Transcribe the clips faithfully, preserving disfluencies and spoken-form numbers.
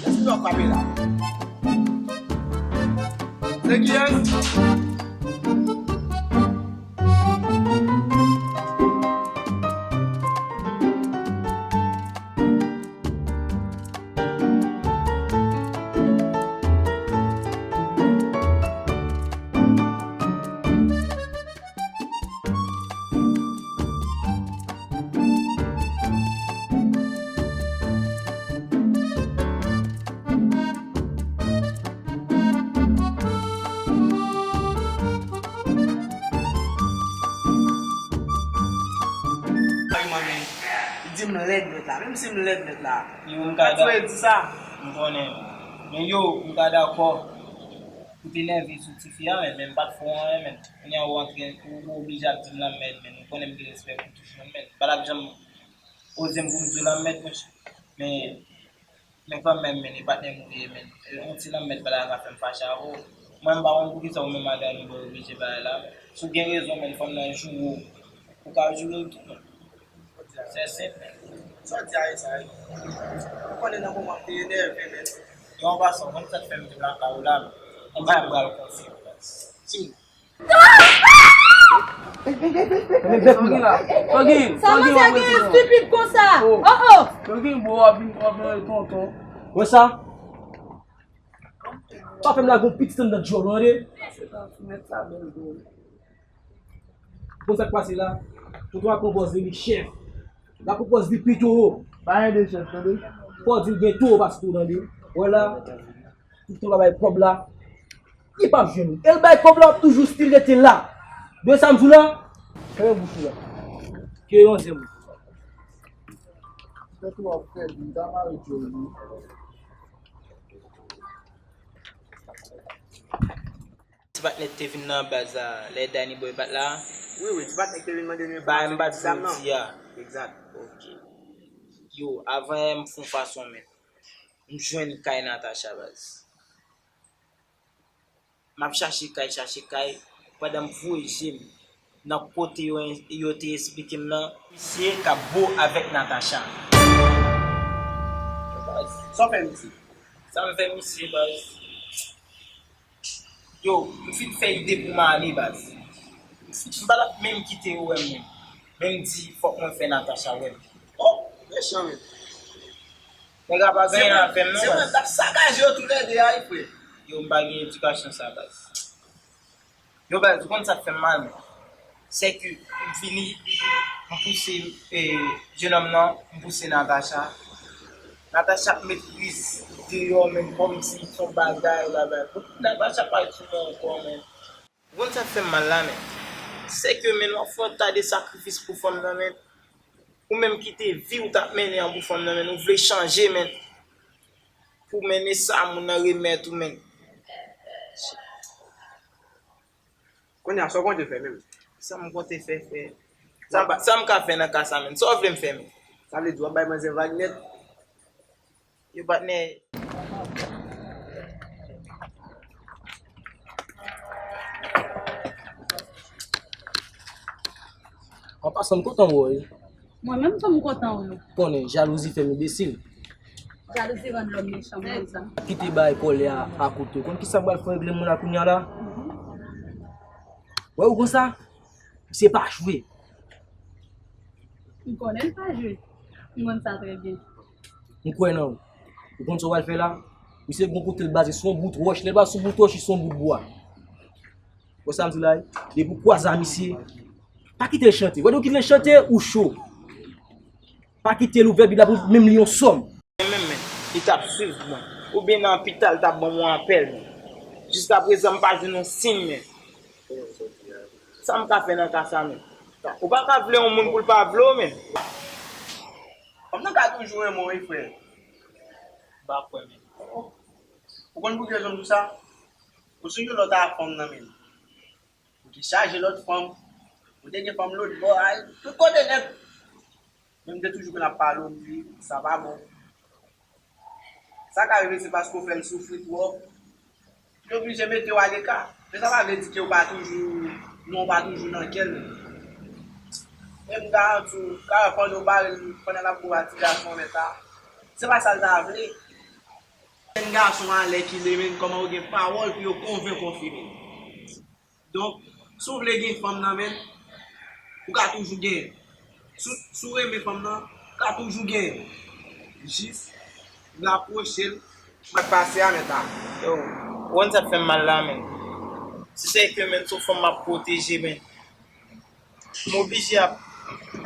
Kiyès ki ap frape la? Se kiyès? Li di m lèd nèt la. Menm si m lèd nèt la. Yo, m ka da- di sa. M konnen. Men yo, m ka dakò pou te nève sou tifi a, men, men m pa t fè anyen, men. Kounye a ou antre, ou, ou oblije ap di m lanmèd, men. Ou konnen m gen respè pou tout moun, men. M pa t ap janm oze m pou m di w lanmèd, monchè. Men, men kanmenm, men, e patnè m ou ye, men. E yon ti lanmèd pa ta ka fè m fache avè w. Mwen, m pa konn poukisa ou menm madanm ou oblije bagay la, men. Si w gen rezon, men, fanm nan joure w. Ou ka joure l tou, men. Se senp, men. Sa w di a e sa, wi. Ou konnen nan moman m te enève, men. E an pasan, ou konn sa k fè m vin lakay ou la, men. Ou pa pral konsekans. Di m. Sa manzè gen estipid konsa? Oh, oh. Tangi, bro, w ap vin, w ap vin tonton. Wè sa? Pa fè m lage yon pitit anndan djòl ou, tande? Bon, sa k pase la? Tonton ap pran pòz li, li chèf. L ap pran pòz li pi towo. Pa ede chèf, tande? Fò di l gen towo pase tou, tande? Wè la, tout tan l ap bay kòb la, li p ap jwenn ou. E l bay kòb la, w ap toujou still rete la. Dwe sa m di w la? Fèmen bouch ou la. Ke yon zèm. Tèt ou ap fè, m ta mare djòl li. Ti patnè te vin nan baz la, lè Danny Boy bat la. Wi, wi, ti patnè te vin mande nou ba m bat zam nan. Di a. Egzat. Ok. Yo, avan yè m fè yon fason men. M jwenn kay Natacha baz. M ap chache kay, chache kay, pandan m voye je m nan kote yo, yo te esplike m nan. Misye k ap bo avèk Natacha. Sa w fè misye? Sa m fè misye, baz? Yo, m fin fè ide pou m ale, baz. M fin, m pa t ap menm kite yo wè m menm. Men m di, fòk mwen fè Natacha wè m. Oh, mechan, men. Nèg la pa gen anyen avè m, non, baz. Se mwen k t ap sakaje yo toulède a, wi, frè. Yo, m pa gen edikasyon sa, baz. Yo, baz, ou konn sa k fè m mal, men. Sèke m vini, m pouse, eh, jenòm nan, m pouse Natacha. Natacha ap met riz deyò, men, kòmsi se yon bagay la, baz. Natacha pa sou mwen ankò, men. Ou konn sa k fè m mal la, men? Sèke, men, w ap fè yon ta de sakrifis pou fanm nan, men. Ou menm ki te vi w t ap mennen an pou fanm nan, men, ou vle chanje, men. Pou mennen sa moun nan remèt ou, men. Kounye a, sa w konte fè menm? Sa m konte fè, frè? Sa m, sa m ka fè nan ka sa, men? Sa w vle m fè, men? Sa vle di w ap bay manzè vag nèt? Yo, patnè. An pasan, m kontan wè w. Mwen menm tou, m kontan wè w. Konnen, jalouzi fè m enbesil. Jalouzi rann lòm mechan konsa. Kite bay kòlè a akote. Konn kisa m pral fè regle moun la kounye a la? Wè ou konsa? Misye pa jwe. M konnen l pa jwe. M konn sa trè byen. M kwè nan ou. Ou konn sa w al fè la? Misye gon kote l baze sou yon bout wòch. Lè l baze sou bout wòch, li sou yon bout bwa. Wè sa m di la, wi? Depi w kwaze a misye, pa kite l chante. Wè, depi w kite l chante, ou cho. Pa kite l ouvè Bib la pou menm li yon sòm. Menm, men, li t ap swiv mwen. Oubyen nan lopital, li t ap ban m yon apèl, men. Jiskaprezan, m pa jwenn yon siy, men. Sa m ka fè nan ka sa, men? Ou pa ka vle yon moun pou l pa vle w, men. Fanm nan ka toujou renmen w, wi, frè. M pa kwè, men. Ou konn poukisa m di w sa? Ou sonje lòt a fanm nan, men. Ou te chaje lòt fanm. Ou te gen fanm lòt bò a, tout kote nèt. Men m te toujou konn ap pale w, m di, sa pa bon. Sa ka rive se paske w fè m soufri twòp. Yo oblije mete w aleka. Men sa pa vle di ke w pa toujou, non, w pa toujou nan kè l. Men m garanti w, Carl, pandan w bare l, pandan l ap bo a ti gason mèt la, se pa sa l ta vle. Jèn gason alèkile, men kòman yo gen pawòl pou yo konvenk yon fi, men. Donk, si w vle gen fanm nan, men, ou ka toujou genyen. Si, si w renmen fanm nan, ou ka toujou genyen. Jis rapwoche l. Sa k pase a, men, ta. Yo, ou konn sa k fè m mal la, men? Si se ke, men, se yon fanm m ap pwoteje, men. M oblije ap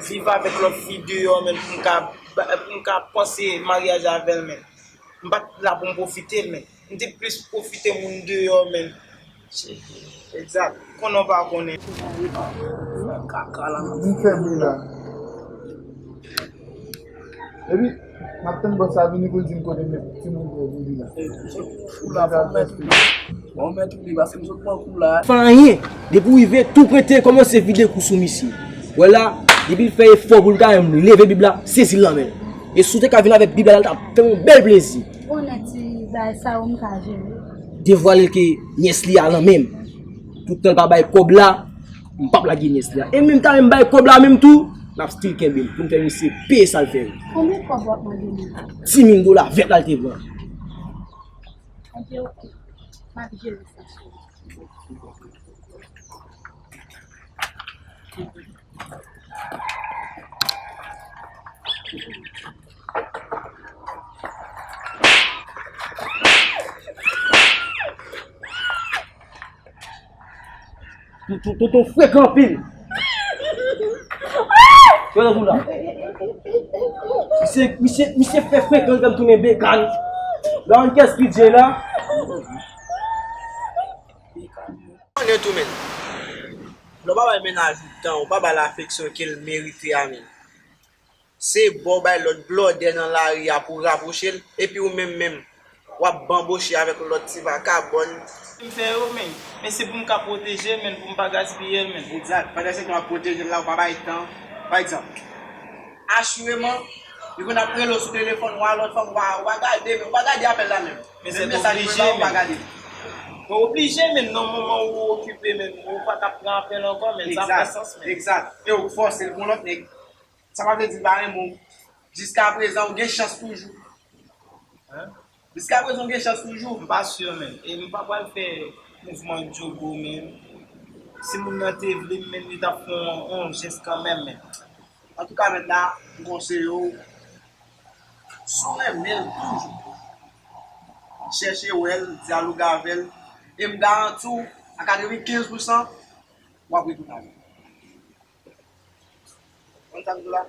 viv avèk lòt fi deyò, men, pou m ka, pou m ka panse maryaj avè l, men. M pa t la pou m pwofite l, men. M te plis pwofite moun deyò, men. Egzak. Konnen w pa konnen. Kaka la. Vin fè bri la. Epi, m ap tann bòs la vini pou l di m kote m met timoun yo pou li la. Kou la fò mèt li. Bon, mèt li, paske m sot pran kou la. Fè anyen. Depi w rive tou prete, kòmanse vide kou sou misye. Wè la, depi l fè efò pou l ta menm leve Bib la, sezi l nan men l. E si w te ka vin avèk Bib la, l t ap fè m yon bèl plezi. Bon, nèg ti bagay sa yo m ka jere. Devwale l ke nyès li a nan men m. Tout tan l pa bay kòb la, m p ap lage nyès li a. E menm ta menm bay kòb la menm tou, l ap still kenbe l. Pou m fè misye peye sa l fè m. Konbyen kòb w ap mande m? Dis mil dola vèt la l te pran. Ebyen, oke. M ap jere sa. Tonton, tonton frekan anpil. Yo la tou la. Misye, misye, misye fè frekan, li fè m tounen bekan. Gade kès pidye la. Konnen tou, men. Lè w pa bay mennaj ou tan, ou pa ba l afeksyon ke l merite a, men. Se ba w bay lòt blòdè nan lari a pou rapwoche l, epi ou menm menm, w ap banboche avèk lòt ti vakabòn. M fè yo, men, men se pou m ka pwoteje l, men pou m pa gaspiye l, men. Egzat. Pandan se tan w ap pwoteje l la, ou pa bay tan. Pa egzanp, asireman, li konn ap rele w sou telefòn, w a lòt fanm, w a, w a gade, men ou pa gade apèl la menm. Men se oblije, men. Ou pa gade. Mwen oblije, men, nan moman ou okipe, men, ou pa ka pran apèl ankò, men, sa fè sans, men. Egzat. E ou fòse l pou lòt nèg. Sa pa vle di l pa renmen w. Jiskaprezan, ou gen chans toujou. Hein? Jiskaprezan, ou gen chans toujou. M pa si, men. E m pa pral fè mouvman djogo, men. Si moun nan te vle m, men, li t ap fè yon, yon jès kanmenm, men. Antouka, mèt la, m konseye w, si w renmen l toujou, chèche wè l, dyaloge avè l, e m garanti w, a katrevenkenz pousan, w ap retounen avè l. Konn sa m di w la?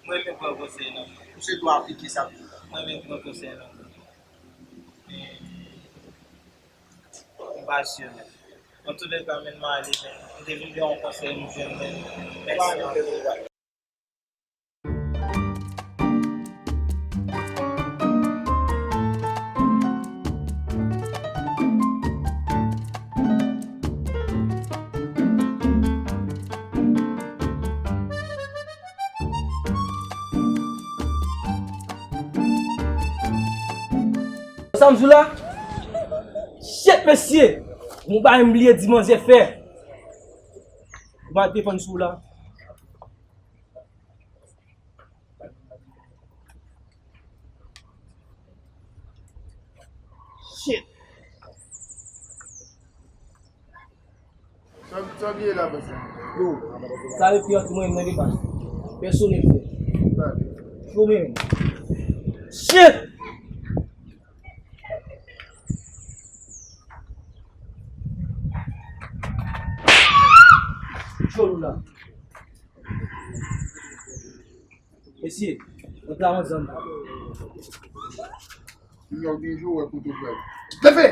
Mwen renmen pran konsèy nan men w. Ou se tou aplike sa pou ou. Mwen renmen pran konsèy nan men w. Men, m pa si, men. Antoulèka, men, m ale, men. M te vin bay yon konsèy, m jwenn, men. Mèsi anpil. Sa m di w la? Shit, mesye! Gon bagay m bliye di manzè fè. Ou pa defann sou la. Shit. Sa, sa bliye la, pase. Yo, sa yo ki antre mwen nan depas. Pèsonèl fè. Yo, men. Shit! Jolou la. Mesye, mwen ta ansanm. Yo, gen jou wè kote w pral. Leve!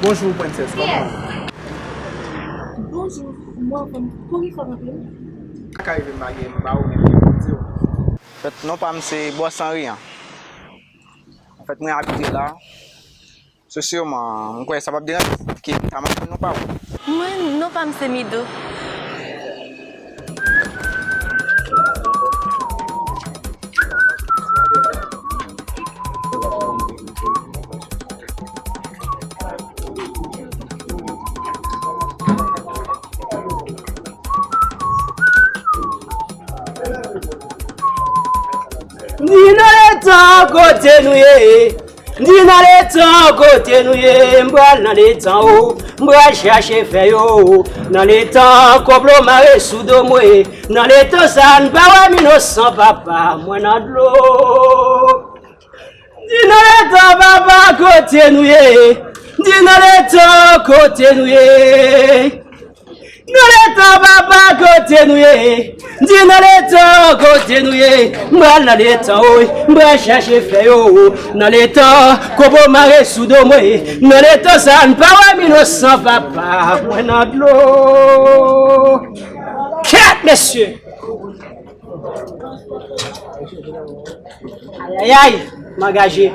Bonjou, Prensès, kòman w ye? Bonjou, mwen anfòm, kouri fò anpil. Sa ka rive m pa gen, m pa ou menm ki pou di w. Anfèt, non pa m se Bòs Anriyan. Anfèt, mwen abite la. Sosyeman, m kwè sa p ap deranje si m di ke sa m ap di nou pa ou. Mwen, non pa m se Midou. Ni nan letan kote nou ye. Di nan letan kote nou ye, m pral nan letan o, m pral chache fè yo. Nan letan kòb lo mare sou do mwen, nan letan sa n pa wè m inosan papa mwen nan dlo. Di nan letan papa kote nou ye, di nan letan kote nou ye. Nan letan papa kote nou ye, di nan letan kote nou ye, m pral nan letan o, m pral chache fè yo, nan letan kobo mare sou do mwen, nan letan sa n pa wè m inosan papa mwen nan dlo. Kèt! Mesye! Ayayay! M angaje.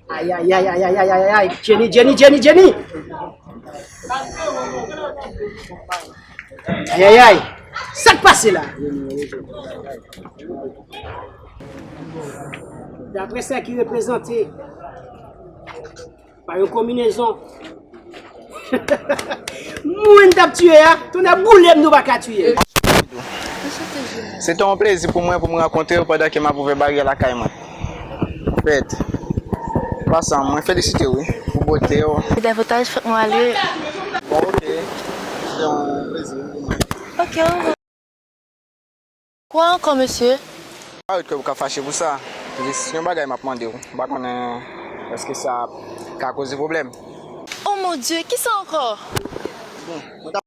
Ayayay, ayayay, ayayay. Jenny, Jenny, Jenny, Jenny! Ayayay! Sa k pase la? Daprè sa ki reprezante pa yon konbinezon. Moun t ap tiye a, tonnè boule m nou pa ka tiye. Se te yon plezi pou mwen pou m rankontre w pandan ke m ap ouvè baryè lakay mwen. Fèt. Pasan, mwen felisite w wi, pou bote w. Davantaj fòk mwen ale. Bon, ok. Se te yon plezi pou mwen. Ok, orevwa. Kwa ankò, mesye? Pa wè ke w ka fache pou sa. Jis yon bagay m ap mande w. M pa konnen èske sa ka koze pwoblèm. Oh mon Dieu, kisa ankò? Bon, mwen ta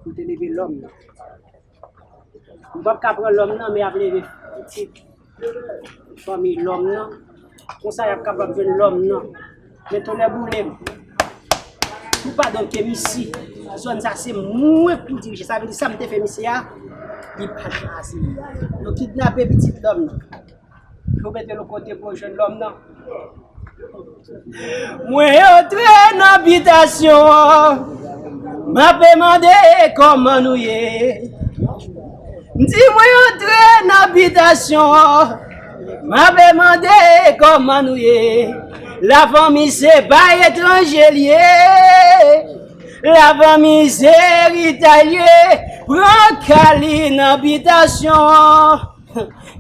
Pou te leve lòm nan. M p ap ka pran lòm nan, men ap leve pitit fanmi lòm nan. Konsa, y ap kapab jwenn lòm nan. Men tonnè boule m. Pou pa donke misi, zòn sa se mwen pou dirije. Sa vle di sa m te fè misye a, li pa t ase. Yo kidnape pitit lòm nan. Yo mete l yon kote pou yo jwenn lòm nan. Mwen antre nan bitasyon an, m ape mande kòman nou ye. M di mwen antre nan bitasyon an, m ape mande kòman nou ye. Lafanmi se pa etranje l ye, lafanmi se eritay l ye. Pran kay li nan bitasyon an.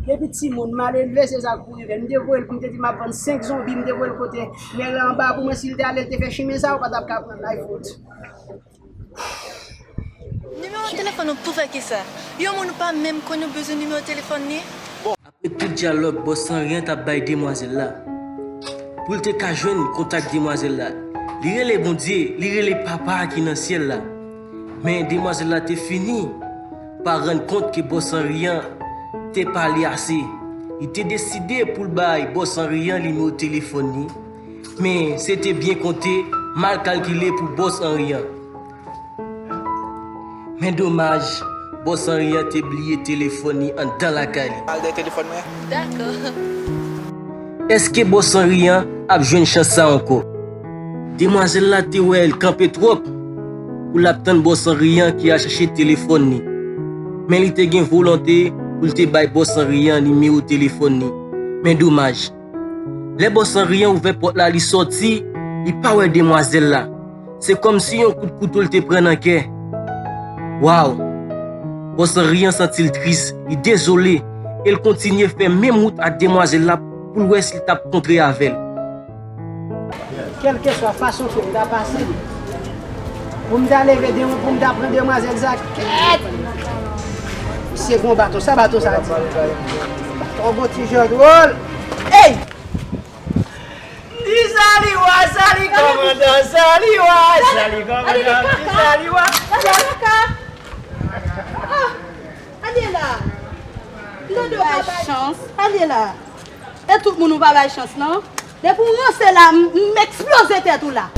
Depi timoun, mal elve, se sa k pou rive. M te voye l pou m te di m ap vann senk zonbi, m te voye l kote nèg la anba pou mwen, si l te ale, l te fè chimen sa, ou pa t ap ka pran l, ay fout. Nimewo telefòn ou pou fè kisa? Yon moun ou pa menm konn ou bezwen nimewo telefòn li? Apre tout dyalòg bòs Anri an t ap bay demwazèl la, pou l te ka jwenn kontak demwazèl la, li rele Bondye, li rele Papa a ki nan syèl la. Men demwazèl la te fini pa rann kont ke bòs Anri an te pale ase. Li te deside pou l bay bòs Anri an nimewo telefòn li. Men se te byen konte, mal kalkile pou bòs Anri an. Men domaj, bòs Anri an te bliye telefòn li anndan lakay li. Al dèyè telefòn mwen. Dakò. Èske bòs Anri an ap jwenn chans sa ankò? Demwazèl la te wè l kanpe twòp pou l ap tann bòs Anri an ki al chache telefòn li. Men li te gen volonte pou l te bay bòs Anri an nimewo telefòn li. Men domaj. Lè bòs Anri an ouvè pòt la, li sòti, li pa wè demwazèl la. Se kòmsi yon kout kouto l te pran nan kè. Waw! Bòs Anri an santi l tris, li dezole, e l kontinye fè menm wout ak demwazèl la pou l wè si l t ap kontre avè l. Kèlkeswa fason ke m ta pase, pou m ta leve de, pou m ta pran demwazèl sa, kèt! Misye gon baton, sa baton sa di? Baton gon ti jan dwòl. Ey! Di sali wa, sali kòmandan, sali wa, sali kòmandan, di sali wa. Sali kaka. Ah, ale la. Dodo pa bay chans. Ale la. E tout moun ou pa bay chans non. Depi w ranse la, m, m eksploze tèt ou la.